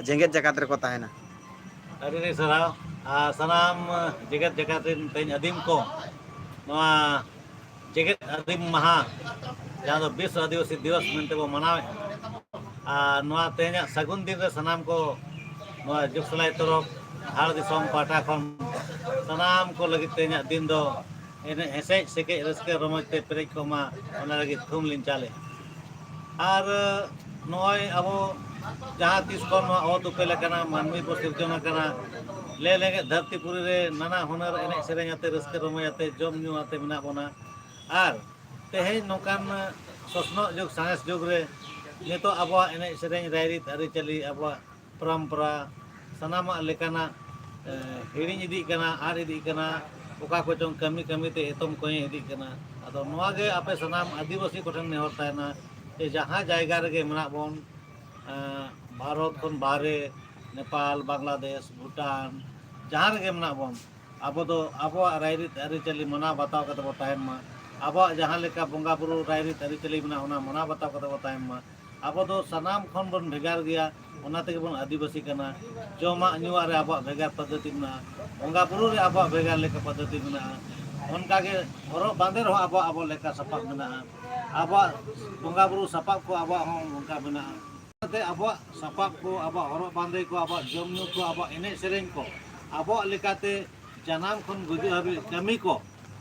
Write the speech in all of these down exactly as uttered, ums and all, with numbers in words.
ᱡᱮᱜᱮᱛ ᱡᱟᱠᱟᱛ ᱨᱮᱠᱚ ᱛᱟᱦᱮᱱᱟ᱾ ᱟᱹᱰᱤ ᱟᱹᱰᱤ ᱥᱟᱨᱦᱟᱣ᱾ ᱟᱨ ᱥᱟᱱᱟᱢ ᱡᱮᱜᱮᱛ ᱡᱟᱠᱟᱛ ᱨᱮᱱ ᱛᱮᱦᱮᱧ ᱟᱹᱫᱤᱢ ᱠᱚ ᱱᱚᱣᱟ ᱡᱮᱜᱮᱛ ᱟᱹᱫᱤᱢ ᱢᱟᱦᱟ, ᱡᱟᱦᱟᱸ ᱫᱚ ᱵᱤᱥᱥᱚ ᱟᱹᱫᱤᱵᱟᱹᱥᱤ ᱫᱤᱵᱚᱥ ᱢᱮᱱᱛᱮ ᱵᱚ ᱢᱟᱱᱟᱣᱮᱫᱼᱟ, ᱟᱨ ᱱᱚᱣᱟ ᱛᱮᱦᱮᱧᱟᱜ ᱥᱟᱹᱜᱩᱱ ᱫᱤᱱ ᱨᱮ ᱥᱟᱱᱟᱢ ᱠᱚ ᱱᱚᱣᱟ ᱡᱩᱜᱽ ᱥᱟᱞᱟᱭ ᱛᱚᱨᱚᱯ ᱫᱷᱟᱲ ᱫᱤᱥᱚᱢ ᱯᱟᱦᱴᱟ ᱠᱷᱚᱱ ᱥᱟᱱᱟᱢ ᱠᱚ ᱞᱟᱹᱜᱤᱫ ᱛᱮᱦᱮᱧᱟᱜ ᱫᱤᱱ ᱫᱚ ᱮᱱᱮᱡ ᱦᱮᱸᱥᱮᱡ ᱥᱮᱠᱮᱡ ᱨᱟᱹᱥᱠᱟᱹ ᱨᱚᱢᱚᱡᱽ ᱛᱮ ᱯᱮᱨᱮᱡ ᱠᱚᱜ ᱢᱟ, ᱚᱱᱟ ᱞᱟᱹᱜᱤᱫ ᱛᱷᱩᱢ ᱞᱤᱧ ᱪᱟᱞᱮ᱾ ᱟᱨ ᱱᱚᱜᱼᱚᱭ ᱟᱵᱚ ᱡᱟᱦᱟᱸ ᱛᱤᱥ ᱠᱷᱚᱱ ᱱᱚᱣᱟ ᱚᱛ ᱩᱯᱮᱞ ᱟᱠᱟᱱᱟ, ᱢᱟᱹᱱᱢᱤ ᱵᱚ ᱥᱤᱨᱡᱚᱱ ᱟᱠᱟᱱᱟ, ᱞᱮ ᱞᱮᱸᱜᱮᱫ ᱫᱷᱟᱹᱨᱛᱤ ᱯᱩᱨᱤ ᱨᱮ ᱱᱟᱱᱟ ᱦᱩᱱᱟᱹᱨ ᱮᱱᱮᱡ ᱥᱮᱨᱮᱧ ᱟᱛᱮ, ᱨᱟᱹᱥᱠᱟᱹ ᱨᱚᱢᱚᱡᱽ ᱟᱛᱮ, ᱡᱚᱢ ᱧᱩ ᱟᱛᱮ ᱢᱮᱱᱟᱜ ᱵᱚᱱᱟ᱾ ᱟᱨ ᱛᱮᱦᱮᱧ ᱱᱚᱝᱠᱟᱱ ᱥᱚᱥᱱᱚᱜ ᱡᱩᱜᱽ, ᱥᱟᱬᱮᱥ ᱡᱩᱜᱽ ᱨᱮ ᱱᱤᱛᱚᱜ ᱟᱵᱚᱣᱟᱜ ᱮᱱᱮᱡ ᱥᱮᱨᱮᱧ, ᱨᱟᱭᱨᱤᱛ, ᱟᱹᱨᱤᱪᱟᱹᱞᱤ, ᱟᱵᱚᱣᱟᱜ ᱯᱚᱨᱚᱢᱯᱚᱨᱟ, ᱥᱟᱱᱟᱢᱟᱜ ᱞᱮᱠᱟᱱᱟᱜ, ᱮ, ᱦᱤᱲᱤᱧ ᱤᱫᱤᱜ ᱠᱟᱱᱟ, ᱟᱫ ᱤᱫᱤᱜ ᱠᱟᱱᱟ, ᱚᱠᱟ ᱠᱚᱪᱚᱝ ᱠᱟᱹᱢᱤ ᱠᱟᱹᱢᱤ ᱛᱮ ᱮᱛᱚᱢ ᱠᱚᱸᱭᱮ ᱤᱫᱤᱜ ᱠᱟᱱᱟ᱾ ᱟᱫᱚ ᱱᱚᱣᱟ ᱜᱮ ᱟᱯᱮ ᱥᱟᱱᱟᱢ ᱟᱹᱫᱤᱵᱟᱹᱥᱤ ᱠᱚᱴᱷᱮᱱ ᱱᱮᱦᱚᱨ ᱛᱟᱦᱮᱱᱟ ᱡᱮ ᱡᱟᱦᱟᱸ ᱡᱟᱭᱜᱟ ᱨᱮᱜᱮ ᱢᱮᱱᱟᱜ ᱵᱚᱱ, ᱮ, ᱵᱷᱟᱨᱚᱛ ᱠᱷᱚᱱ ᱵᱟᱦᱨᱮ, ᱱᱮᱯᱟᱞ, ᱵᱟᱝᱞᱟᱫᱮᱥ, ᱵᱷᱩᱴᱟᱱ, ᱡᱟᱦᱟᱸ ᱨᱮᱜᱮ ᱢᱮᱱᱟᱜ ᱵᱚᱱ, ᱟᱵᱚ ᱫᱚ ᱟᱵᱚᱣᱟᱜ ᱨᱟᱭᱨᱤᱛ ᱟᱹᱨᱤᱪᱟᱹᱞᱤ ᱢᱟᱱᱟᱣ ᱵᱟᱛᱟᱣ ᱠᱟᱛᱮ ᱵᱚ ᱛᱟᱦᱮᱱ ᱢᱟ᱾ ᱟᱵᱚᱣᱟᱜ ᱡᱟᱦᱟᱸ ᱞᱮᱠᱟ ᱵᱚᱸᱜᱟ ᱵᱩᱨᱩ ᱨᱟᱭᱨᱤᱛ ᱟᱹᱨᱤᱪᱟᱹᱞᱤ ᱢᱮᱱᱟᱜᱼᱟ, ᱚᱱᱟ ᱢᱟᱱᱟᱣ ᱵᱟᱛᱟᱣ ᱠᱟᱛᱮ ᱵᱚ ᱛᱟᱦᱮᱱ ᱢᱟ᱾ ᱟᱵᱚ ᱫᱚ ᱥᱟᱱᱟᱢ ᱠᱷᱚᱱ ᱵᱚᱱ ᱵᱷᱮᱜᱟᱨ ᱜᱮᱭᱟ, ᱚᱱᱟ ᱛᱮᱜᱮ ᱵᱚᱱ ᱟᱹᱫᱤᱵᱟᱹᱥᱤ ᱠᱟᱱᱟ᱾ ᱡᱚᱢᱟᱜ ᱧᱩᱣᱟᱜ ᱨᱮ ᱟᱵᱚᱣᱟᱜ ᱵᱷᱮᱜᱟᱨ ᱯᱚᱫᱽᱫᱷᱚᱛᱤ ᱢᱮᱱᱟᱜᱼᱟ, ᱵᱚᱸᱜᱟ ᱵᱩᱨᱩ ᱨᱮ ᱟᱵᱚᱣᱟᱜ ᱵᱷᱮᱜᱟᱨ ᱞᱮᱠᱟ ᱯᱚᱫᱽᱫᱷᱚᱛᱤ ᱢᱮᱱᱟᱜᱼᱟ᱾ ᱚᱱᱠᱟᱜᱮ ᱦᱚᱨᱚᱜ ᱵᱟᱸᱫᱮ ᱨᱮᱦᱚᱸ ᱟᱵᱚᱣᱟᱜ, ᱟᱵᱚ ᱞᱮᱠᱟ ᱥᱟᱯᱟᱵ ᱢᱮᱱᱟᱜᱼᱟ᱾ ᱟᱵᱚᱣᱟᱜ ᱵᱚᱸᱜᱟ ᱵᱩᱨᱩ ᱥᱟᱯᱟᱵ ᱠᱚ ᱟᱵᱚᱣᱟᱜ ᱦᱚᱸ ᱚᱱᱠᱟ ᱢᱮᱱᱟᱜᱼᱟ᱾ ᱚᱱᱟᱛᱮ ᱟᱵᱚᱣᱟᱜ ᱥᱟᱯᱟᱵ ᱠᱚ, ᱟᱵᱚᱣᱟᱜ ᱦᱚᱨᱚᱜ ᱵᱟᱸᱫᱮ ᱠᱚ, ᱟᱵᱚᱣᱟᱜ ᱡᱚᱢ ᱧᱩ ᱠᱚ, ᱟᱵᱚᱣᱟᱜ ᱮᱱᱮᱡ ᱥᱮᱨᱮᱧ ᱠᱚ, ᱟᱵᱚᱣᱟᱜ ᱞᱮᱠᱟᱛᱮ ᱡᱟᱱᱟᱢ ᱠᱷᱚᱱ ᱜᱩᱡᱩᱜ ᱦᱟᱹᱵᱤᱡ ᱠᱟᱹᱢᱤ ᱠᱚ,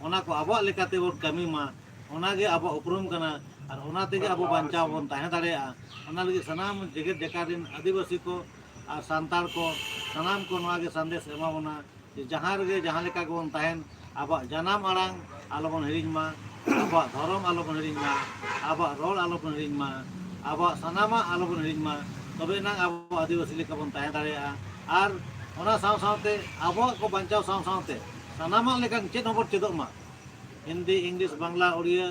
ᱚᱱᱟ ᱠᱚ ᱟᱵᱚᱣᱟᱜ ᱞᱮᱠᱟᱛᱮ ᱵᱚᱱ ᱠᱟᱹᱢᱤ ᱢᱟ᱾ ᱚᱱᱟᱜᱮ ᱟᱵᱚᱣᱟᱜ ᱩᱯᱨᱩᱢ ᱠᱟᱱᱟ, ᱟᱨ ᱚᱱᱟ ᱛᱮᱜᱮ ᱟᱵᱚ ᱵᱟᱧᱪᱟᱣ ᱵᱚᱱ ᱛᱟᱦᱮᱸ ᱫᱟᱲᱮᱭᱟᱜᱼᱟ᱾ ᱚᱱᱟ ᱞᱟᱹᱜᱤᱫ ᱥᱟᱱᱟᱢ ᱡᱮᱜᱮᱛ ᱡᱟᱠᱟᱛ ᱨᱮᱱ ᱟᱹᱫᱤᱵᱟᱹᱥᱤ ᱠᱚ ᱟᱨ ᱥᱟᱱᱛᱟᱲ ᱠᱚ, ᱥᱟᱱᱟᱢ ᱠᱚ ᱱᱚᱣᱟ ᱜᱮ ᱥᱟᱸᱫᱮᱥ ᱮᱢᱟ ᱵᱚᱱᱟ ᱡᱮ ᱡᱟᱦᱟᱸ ᱨᱮᱜᱮ ᱡᱟᱦᱟᱸ ᱞᱮᱠᱟ ᱜᱮᱵᱚᱱ ᱛᱟᱦᱮᱱ, ᱟᱵᱚᱣᱟᱜ ᱡᱟᱱᱟᱢ ᱟᱲᱟᱝ ᱟᱞᱚᱵᱚᱱ ᱦᱤᱲᱤᱧ ᱢᱟ, ᱟᱵᱚᱣᱟᱜ ᱫᱷᱚᱨᱚᱢ ᱟᱞᱚᱵᱚᱱ ᱦᱤᱲᱤᱧ ᱢᱟ, ᱟᱵᱚᱣᱟᱜ ᱨᱚᱲ ᱟᱞᱚᱵᱚᱱ ᱦᱤᱲᱤᱧ ᱢᱟ, ᱟᱵᱚᱣᱟᱜ ᱥᱟᱱᱟᱢᱟᱜ ᱟᱞᱚᱵᱚᱱ ᱦᱤᱲᱤᱧ ᱢᱟ᱾ ᱛᱚᱵᱮ ᱮᱱᱟᱝ ᱟᱵᱚ ᱟᱹᱫᱤᱵᱟᱹᱥᱤ ᱞᱮᱠᱟ ᱵᱚᱱ ᱛᱟᱦᱮᱸ ᱫᱟᱲᱮᱭᱟᱜᱼᱟ᱾ ᱟᱨ ᱚᱱᱟ ᱥᱟᱶ ᱥᱟᱶᱛᱮ ᱟᱵᱚᱣᱟᱜ ᱠᱚ ᱵᱟᱧᱪᱟᱣ ᱥᱟᱶ ᱥᱟᱶᱛᱮ ᱥᱟᱱᱟᱢᱟᱜ ᱞᱮᱠᱟᱱ ᱪᱮᱫ ᱦᱚᱸᱵᱚᱱ ᱪᱮᱫᱚᱜ ᱢᱟ᱾ ᱦᱤᱱᱫᱤ, ᱤᱝᱞᱤᱥ, ᱵᱟᱝᱞᱟ, ᱩᱲᱤᱭᱟᱹ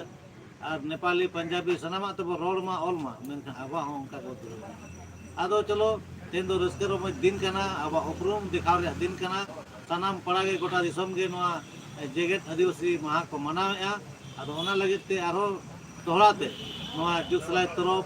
ᱟᱨ ᱱᱮᱯᱟᱞᱤ, ᱯᱟᱧᱡᱟᱵᱤ ᱥᱟᱱᱟᱢᱟᱜ ᱛᱮᱵᱚ ᱨᱚᱲ ᱢᱟ, ᱚᱞ ᱢᱟ, ᱢᱮᱱᱠᱷᱟᱱ ᱟᱵᱚᱣᱟᱜ ᱦᱚᱸ ᱚᱱᱠᱟ ᱜᱮ ᱫᱩᱨ᱾ ᱟᱫᱚ ᱪᱚᱞᱚ, ᱛᱮᱦᱮᱧ ᱫᱚ ᱨᱟᱹᱥᱠᱟᱹ ᱨᱚᱢᱚᱡᱽ ᱫᱤᱱ ᱠᱟᱱᱟ, ᱟᱵᱚᱣᱟᱜ ᱩᱯᱨᱩᱢ ᱫᱮᱠᱷᱟᱣ ᱨᱮᱭᱟᱜ ᱫᱤᱱ ᱠᱟᱱᱟ᱾ ᱥᱟᱱᱟᱢ ᱯᱟᱲᱟ ᱜᱮ, ᱜᱚᱴᱟ ᱫᱤᱥᱚᱢ ᱜᱮ ᱱᱚᱣᱟ ᱡᱮᱜᱮᱛ ᱟᱹᱫᱤᱵᱟᱹᱥᱤ ᱢᱟᱦᱟ ᱠᱚ ᱢᱟᱱᱟᱣᱮᱫᱼᱟ᱾ ᱟᱫᱚ ᱚᱱᱟ ᱞᱟᱹᱜᱤᱫ ᱛᱮ ᱟᱨᱦᱚᱸ ᱫᱚᱦᱲᱟ ᱛᱮ ᱱᱚᱣᱟ ᱡᱩᱜᱽ ᱥᱟᱞᱟᱭ ᱛᱚᱨᱚᱯ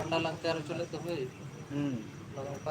ᱵᱷᱟᱱᱰᱟᱨ ᱞᱟᱝ ᱛᱮᱭᱟᱨ ᱦᱚᱪᱚ ᱞᱮᱫ ᱫᱚ ᱦᱳᱭ᱾ ᱦᱩᱸ᱾ ᱚᱱᱟ ᱫᱚ ᱚᱱᱠᱟ